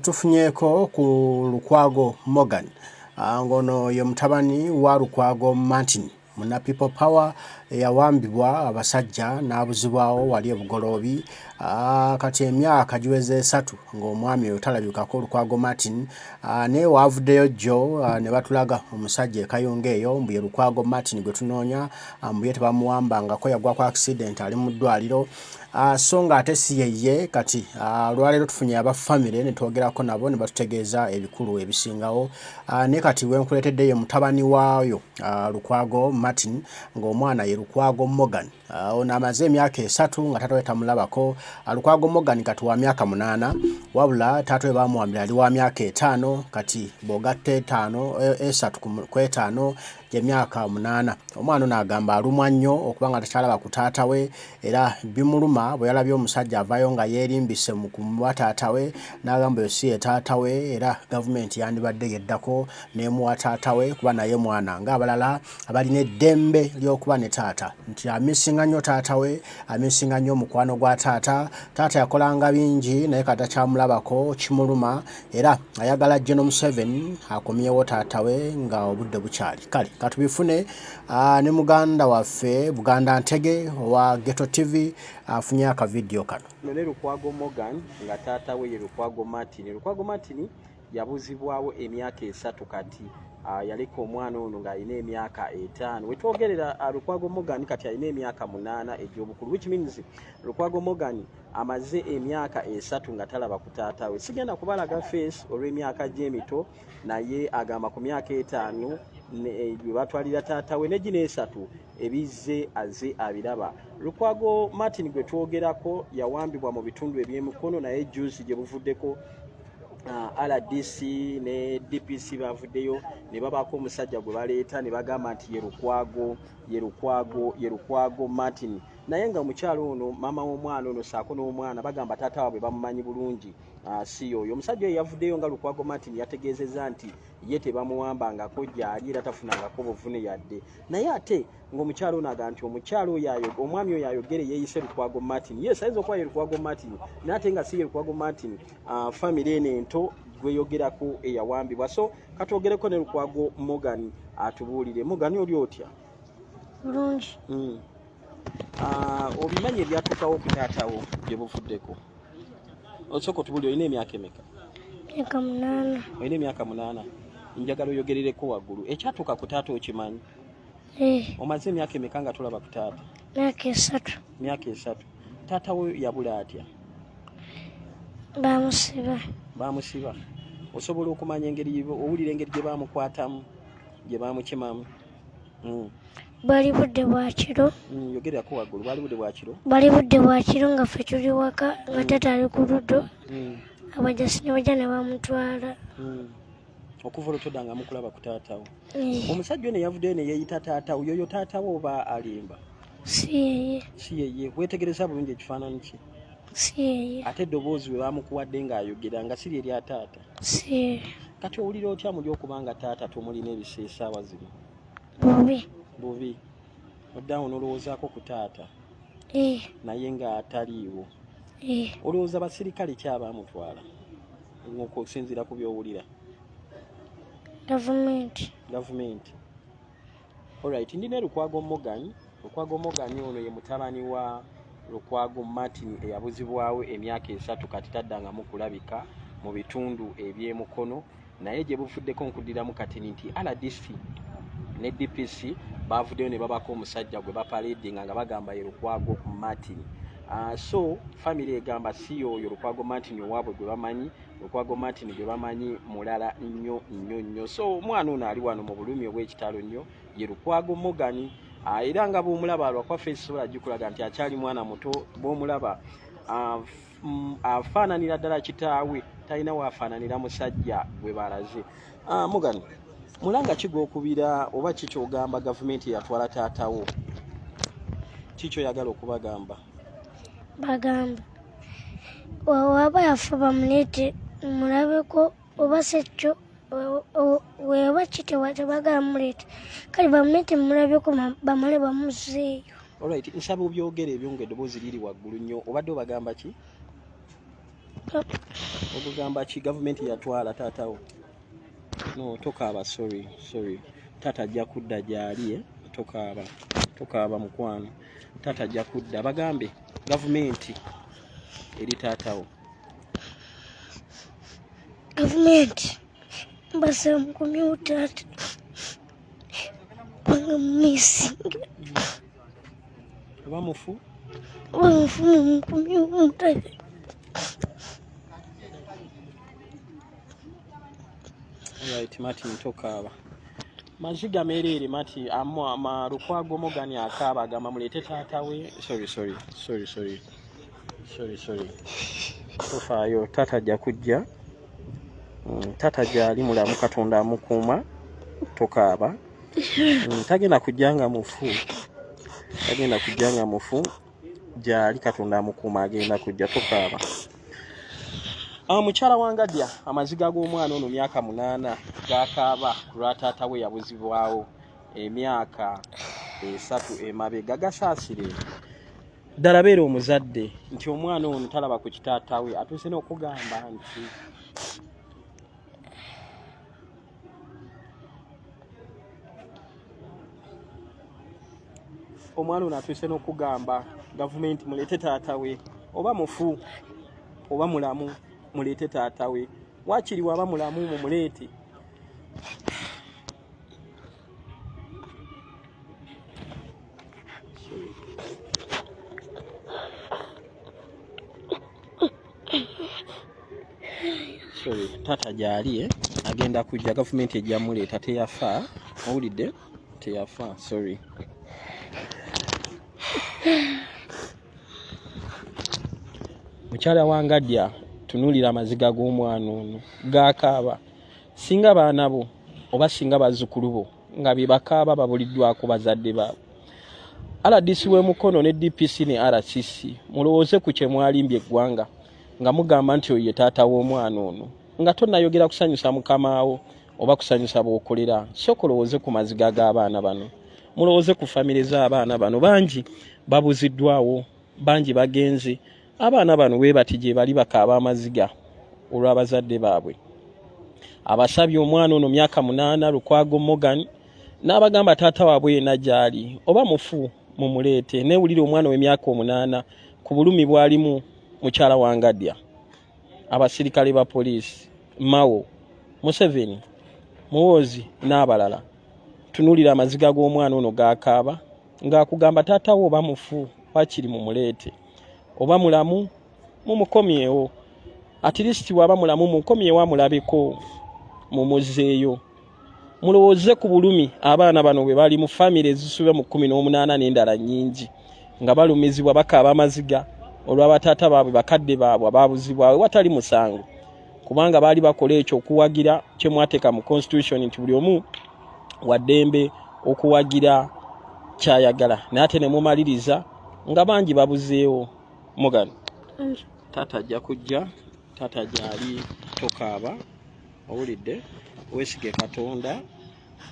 Tufunyeeko ku Lukwago Morgan ng'ono ye mutabani wa Lukwago Martin munna People Power eyawambibwa abasajja n'abuzibwawo wali e Bugoloobi. Kati emyaka giweze 3 ng'omwami oyo talabikako, Lukwago Martin, naye waavuddeyo jjo ne batulaga omusajja e Kayunga eyo mbu ye Lukwago Martin gwe tunoonya, mbu ye tebamuwambangako, yagwa ku accident, ali mu ddwaliro, so ng'ate si yeye. Kati olwaleero tufunye aba famire ne twogerako nabo ne batutegeeza ebikulu ebisingawo. Naye kati wenkuleetedde ye mutabani waayo Lukwago Martin, ng'omwana ye Lukwago Morgan. Ono amaze emyaka 3 nga taata we tamulabako. Lukwago Morgan kati wa myaka 8, wabula taata we bamuwambira ali wa myaka 5. Kati bw'ogatta 5, 3 ku 5 gyemyaka 8. Omwana ono agamba alumwa nnyo okuba nga takyalaba ku taata we, era bimuluma bwe yalabye omusajja avaayo nga yeerimbise mu kumuwa taata we, n'agamba oyo si ye taata we, era gavumenti yandibadde yeddako n'emuwa taata we, kuba naye mwana ng'abalala abalina eddembe ly'okuba ne taata, nti amisinga nnyo taata we, amisinga nnyo omukwano gwa taata. Taata yakolanga bingi, naye kati takyamulabako, kimuluma, era ayagala General Museveni akomyewo taata we nga obudde bukyali. Kale katubifune ne muganda waffe Buganda Ntege owa Ghetto TV afunye akavidiyo kano. Ne Lukwago Morgan nga taata we ye Lukwago Martin. Lukwago Martin yabuzibwawo emyaka 3 kati. Yaleka omwana ono ng'alina emyaka 5. Wetwogerera, Lukwago Morgan kati alina emyaka 8 egy'obukulu, which means Lukwago Morgan amaze emyaka 3 nga talaba ku taata we. Sigenda kubalaga face olw'emyaka gy'emito, naye agamba ku myaka 5 gwe batwalira taata we ne gino 3 ebizze aze abiraba. Lukwago Martin gwe twogerako yawambibwa mu bitundu eby'emikono, naye juzi gye buvuddeko RDC ne DPC bavuddeyo ne babaako omusajja gwe baleeta ne bagamba nti ye Lukwago, ye Lukwago, ye Lukwago Martin, naye nga omukyalo ono, maama w'omwana ono saako n'omwana, bagamba taata waabwe bamumanyi bulungi, si yoyo. Omusajja oyo yavuddeyo nga Lukwago Martin yategeezezza nti ye tebamuwambangako, gyali era tafunangako buvune yadde, naye ate ng'omukyalo ono agamba nti omukyalo oyo, omwami oyo ayogere yeeyise Lukwago Martin. Yes, ayinza okuba ye Lukwago Martin, naye ate nga si ye Lukwago Martin famire eno ento gweyogerako eyawambibwa. So katwogereko ne Lukwago Morgan atubuulire. Morgan, oli otya? Bulungi. Obimanyi ebyatuukawo ku taatawo gye buvuddeko? Osooka otubuulire, olina emyaka emeka? Myaka 8. Olina emyaka 8. Njagala oyogerereko waggulu. Ekyatuuka ku taata okimanyi? Eh. Omaze emyaka emeka nga tolaba ku taata? Myaka 3. Myaka 3. Taata wo yabula atya? Bamusiba. Bamusiba. Osobola okumanya engeri, owulira engeri gye bamukwatamu, gye bamukimamu? Bwali budde bwa kiro. Yogererako waggulu. Bwali budde bwa kiro. Bwali budde bwa kiro nga ffe tuli waka, nga taata ali ku ludo, abajasi ne bajja ne bamutwala. Okuva olwo toddanga mukulaba ku taatawo? Omusajja ono yavuddeyo ne yeeyita taatawo, yoyo taatawo oba alimba? Si yeye. Si yeye. Weetegereza bulungi ekifaananyi kye? Si yeye. Ate eddoboozi bwe bamukuwadde ng'ayogera nga si lye lya taata? Si yeye. Kati owulira otya muli okuba nga taata tomulina ebisa essaawa zino? Bubi. Bubi. Oddawo n'olowoozaako ku taata naye nga taliiwo? Olowooza basirikale ki abaamutwala okusinziira ku by'owulira? Gavumenti. Gavumenti. Alright, ndi ne Lukwago Morgan. Lukwago Morgan ono ye mutabani wa Lukwago Martin eyabuzibwawo emyaka 3 kati, taddangamu kulabika mu bitundu eby'emukono, naye gye buvuddeko nkuddiramu katini nti RDC ne DPC bavuddeyo ne babako omusajja gwe bapaledinga nga bagamba ye Lukwago Martin. So family egamba si yoyo Lukwago Martin owaabwe gwe bamanyi. Lukwago Martin gwe bamanyi mulala nnyo nnyo nnyo. So omwana ono ali wano mu bulumi obw'ekitalo nnyo ye Lukwago Morgan. Era nga bw'omulaba, lwakuba face sobola gikulaga nti akyali mwana muto, bw'omulaba afaananira ddala kitaawe, talina waafaananira musajja gwe balaze. Morgan, mulanga ki gw'okubira oba ki ky'ogamba gavumenti eyatwala taatawo? Ki kyoyagala okubagamba? Bagamba waba yafa bamuleete mulabeko, oba sekyo weba ki tebagala muleeta, kale bamuleete mulabeko, bamale bamuzeeyo. Alright, nsaba obyogere ebyo nga eddoboozi liri waggulu nnyo. Obadde obagamba ki? Ogugamba ki gavumenti yatwala taatawo? No, tokaaba, sorry, sorry. Taata ajja kudda gyali, eh? Tokaaba, tokaaba mukwano, taata ajja kudda. Bagambe gavumenti eri taatawo. Gavumenti mbasaba mukomyewo taata kubanga mumisinga. Oba mufu? Oba mufu mumukomyewo mutabe. Alright, Martin tokaaba. Maziga mereere Martin amu ama Lukwago Morgan akaaba agamba muleete taata we. Sorry, sorry, sorry, sorry. Sorry, sorry. Tofaayo, taata ajja kujja. Taata gyali mulamu, Katonda amukuuma. Tokaaba. Tagenda kujja nga mufu. Tagenda kujja nga mufu. Gyali Katonda amukuuma, agenda kujja, tokaaba. Mukyala Wangadya, amaziga g'omwana ono myaka 8 gakaaba ku lwa taata we yabuzibwawo emyaka 3 emabega. Gasaasire ddala, beera omuzadde nti omwana ono talaba ku kitaata we, atuuse n'okugamba nti omwana ono atuuse n'okugamba gavumenti muleete taata we, oba mufu oba mulamu, muleete taata we, waakiri waba mulamu mumuleete. Sorry, taata gyali, eh? Agenda kujja, gavumenti ejja muleeta, teyafa, owulidde? Teyafa, sorry. Mukyala Wangadya, tunuulira amaziga g'omwana ono gakaaba. Singa baana bo oba singa bazzukulu bo nga bye bakaaba babuliddwako bazadde baabwe. RDC w'e Mukono ne DPC ne RCC, mulowooze ku kye mwalimbye eggwanga nga mugamba nti oyo ye taata w'omwana ono. Nga tonnayogera kusanyusa mukamaawo oba kusanyusa bw'okolera, sooka olowooze ku maziga g'abaana bano, mulowooze ku famire z'abaana bano. Bangi babuziddwawo, bangi bagenze. Abaana bano bwe bati gye bali bakaaba amaziga olw'abazadde baabwe. Abasabye omwana ono myaka 8, Lukwago Morgan, n'abagamba taata waabwe yenna gy'ali, oba mufu mumuleete. Neewulira omwana w'emyaka 8 ku bulumi bw'alimu. Mukyala Wangadya, abasirikale ba poliisi, Mao, Museveni, Muwoozi n'abalala, tunuulira amaziga g'omwana ono gakaaba ng'akugamba taata wo oba mufu wakiri mumuleete, oba mulamu mumukomyewo, at least waba mulamu mumukomyewo amulabeko, mumuzeeyo. Mulowooze ku bulumi abaana bano bwe bali mu famire ezisuba mu 18 n'endala nnyingi nga balumizibwa, bakaaba amaziga olw'abataata baabwe, bakadde baabwe abaabuzibwawe watali musango, kubanga baali bakola ekyo okuwagira kye mwateeka mu constitution nti buli omu waddembe okuwagira kyayagala, naye ate ne mumaliriza nga bangi babuzeewo. Morgan, taata ajja kujja, taata gyali, tokaaba, owulidde? Weesige Katonda,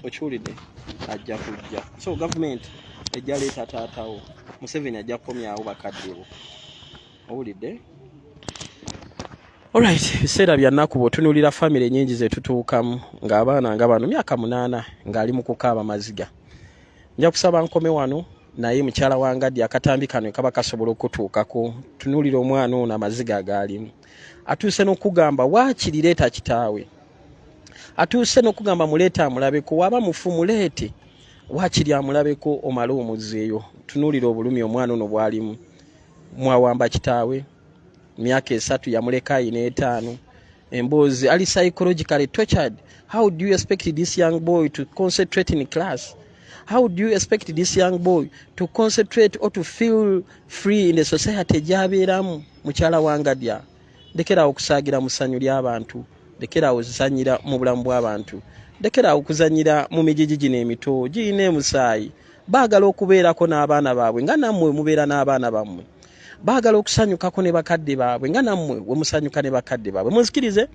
okiwulidde? Ajja kujja. So gavumenti ejja leeta taatawo, Museveni ajja kukomyawo bakadde bo, owulidde? Alright, biseera bya nnaku bw'otunuulira famire nyingi ze tutuukamu ng'abaana nga bano myaka 8 ng'ali mu kukaaba maziga. Nja kusaba nkome wano, naye mukyala Wangadya, akatambi kano kaba kasobola okutuukako. Tunuulira omwana ono amaziga agaalimu, atuuse n'okugamba waakiri leeta kitaawe, atuuse n'okugamba muleete amulabeko, waba mufu muleete waakiri amulabeko omale omuzzeeyo. Tunuulira obulumi omwana ono bw'alimu. Mwawamba kitaawe myaka 3, yamuleka ayina 5. Emboozi ali psychologically tortured. How do you expect this young boy to concentrate in class? How do you expect this young boy to concentrate or to feel free in the society gyabeeramu? Mukyala Wangadya, lekerawo okusaagira mu ssanyu ly'abantu, lekerawo ozanyira mu bulamu bw'abantu, lekerawo okuzanyira mu migigi gino emito girina emusaayi. Baagala okubeerako n'abaana baabwe nga nammwe mubeera n'abaana bammwe, baagala okusanyukako ne bakadde baabwe nga nammwe we musanyuka ne bakadde baabwe. Munzikirize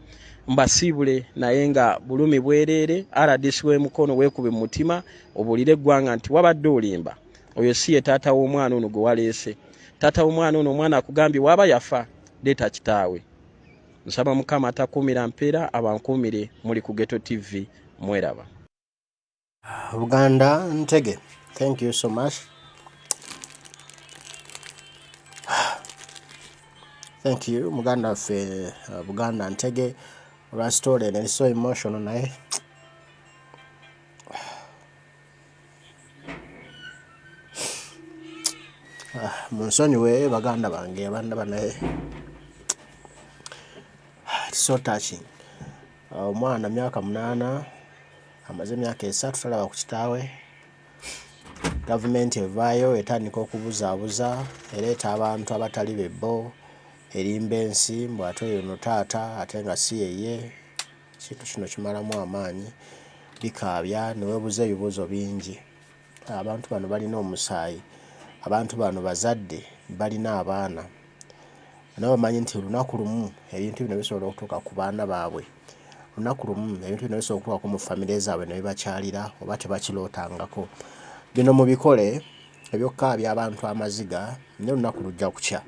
mbasiibule, naye nga bulumi bwereere. RDC w'emukono, weekube mu mutima obuulire eggwanga nti wabadde olimba, oyo si ye taata w'omwana ono gwe waleese. Taata w'omwana ono, omwana akugambye waaba yafa leeta kitaawe. Nsaba Mukama atakuumira mpeera abankuumire. Muli ku Ghetto TV, mweraba. Buganda Ntege, thank you so much. Thank you muganda waffe Buganda Ntege olwa story eno eri so emotional naye munsonyiwe baganda bange abandaba naye it's so touching. Omwana myaka 8 amaze emyaka 3 talaba ku kitaawe. Gavumenti evaayo etandika okubuzaabuza, ereeta abantu abatali bebbo, erimba ensi mbu ate oyo no taata ate nga si yeye. Ekintu kino kimalamu amaanyi, bikaabya ne weebuuza ebibuuzo bingi. Abantu bano balina omusaayi, abantu bano bazadde, balina abaana. Nabo bamanyi nti olunaku lumu ebintu bino bisobola okutuuka ku baana baabwe. Olunaku lumu ebintu bino bisobola okutuukako mu famire zaabwe ne bibakyalira oba tebakirootangako. Bino mubikole eby'okukaabya abantu amaziga naye olunaku lujja kukya.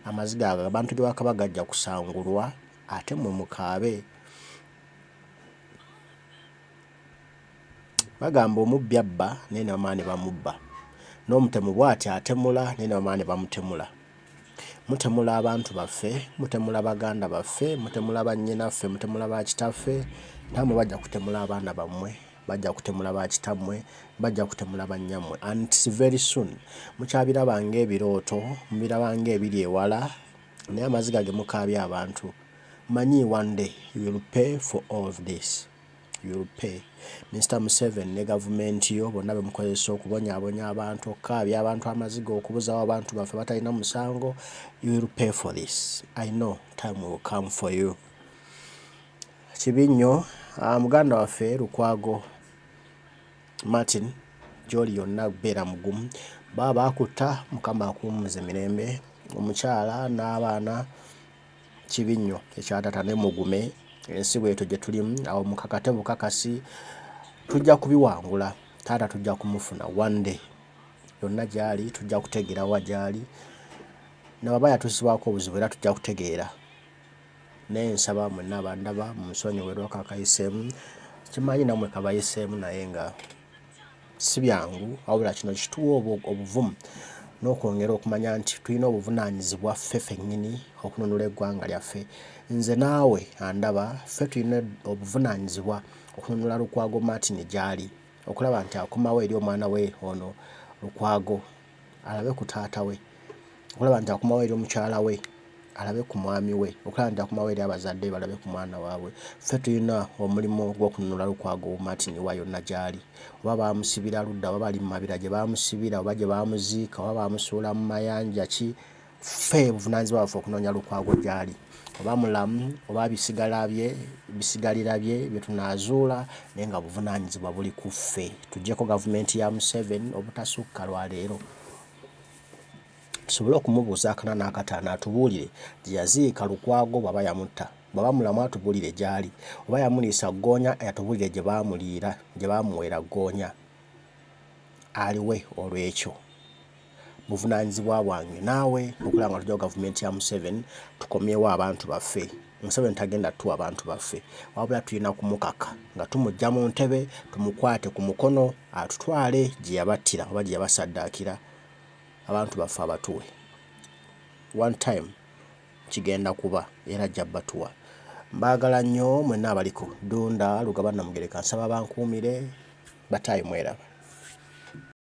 Amaziga ago abantu ge bakaba gajja kusangulwa ate mmwe mukaabe. Bagamba omubbi abba naye ne bamala ne bamubba. N'omutemu bw'atyo atemula naye ne bamala ne bamutemula. Mutemula abantu baffe, mutemula baganda baffe, mutemula bannyinaffe, mutemula bakitaffe, nammwe bajja kutemula abaana bammwe, bajja kutemula bakitammwe, bajja kutemula bannyammwe and it's very soon. Mukyabiraba ng'ebirooto, mubiraba ng'ebiri ewala naye amaziga ge mukaabya abantu manyi one day you will pay for all of this. You will pay. Mr. Museveni ne gavumenti yo bonna be mukozesa okubonyaabonya abantu, okukaabya abantu amaziga, okubuzaawo abantu baffe abatalina musango, you will pay for this. I know time will come for you. Kibi nnyo muganda waffe Lukwago Martin gy'oli yonna beera mugumu. Baba baakutta Mukama akuwummuze mirembe. Omukyala n'abaana kibi nnyo ekya taata naye mugume ensi bwetyo gye tulimu awo mukakate bukakasi tujja kubiwangula. Taata tujja kumufuna one day yonna gy'ali tujja kutegeera wa gy'ali ne bw'aba yatuusibwako obuzibu era tujja kutegeera. Naye nsaba mwenna abandaba munsonyiwe olw'ako akayiseemu kimanyi nammwe kabayiseemu naye nga si byangu wabula kino kituwa obuvumu n'okwongera okumanya nti tulina obuvunaanyizibwa ffe ffennyini okununula eggwanga lyaffe. Nze naawe andaba ffe tulina obuvunaanyizibwa okununula Lukwago Martin gy'ali okulaba nti akomawo eri omwana we ono Lukwago alabe ku taata we, okulaba nti akomawo eri omukyala we alabe ku mwami we, okulaba nti akomawo eri abazadde be balabe ku mwana waabwe. Ffe tulina omulimu gw'okununula Lukwago Martin wa yonna gy'ali. Oba baamusibira ludda, oba bali mu mabira gye baamusibira, oba gye baamuziika, oba baamusuula mu mayanja ki, ffe buvunaanyizibwa bwaffe okunoonya Lukwago gy'ali. Oba mulamu oba bisigala bye bisigalira bye bye tunaazuula naye nga buvunaanyizibwa buli ku ffe. Tuggyeko gavumenti ya Museveni obutasukka lwaleero tusobole okumubuuza akana n'akataano atubuulire gye yaziika Lukwago bw'aba yamutta. Bw'aba mulamu atubuulire gy'ali. Oba yamuliisa ggoonya atubuulire gye baamuliira gye baamuweera ggoonya. Aliwe olw'ekyo. Buvunaanyizibwa bwange naawe okulaba nga tuggyawo gavumenti ya Museveni tukomyewo abantu baffe. Museveni tagenda tuwa abantu baffe wabula tulina kumukaka nga tumuggya mu ntebe tumukwate ku mukono atutwale gye yabattira oba gye yabasaddaakira abantu baffe abatuwe. One time kigenda kuba era ajja batuwa. Mbaagala nnyo mwenna abaliko. Ddunda Lugaba Namugereka nsaba bankuumire bataayi mweraba.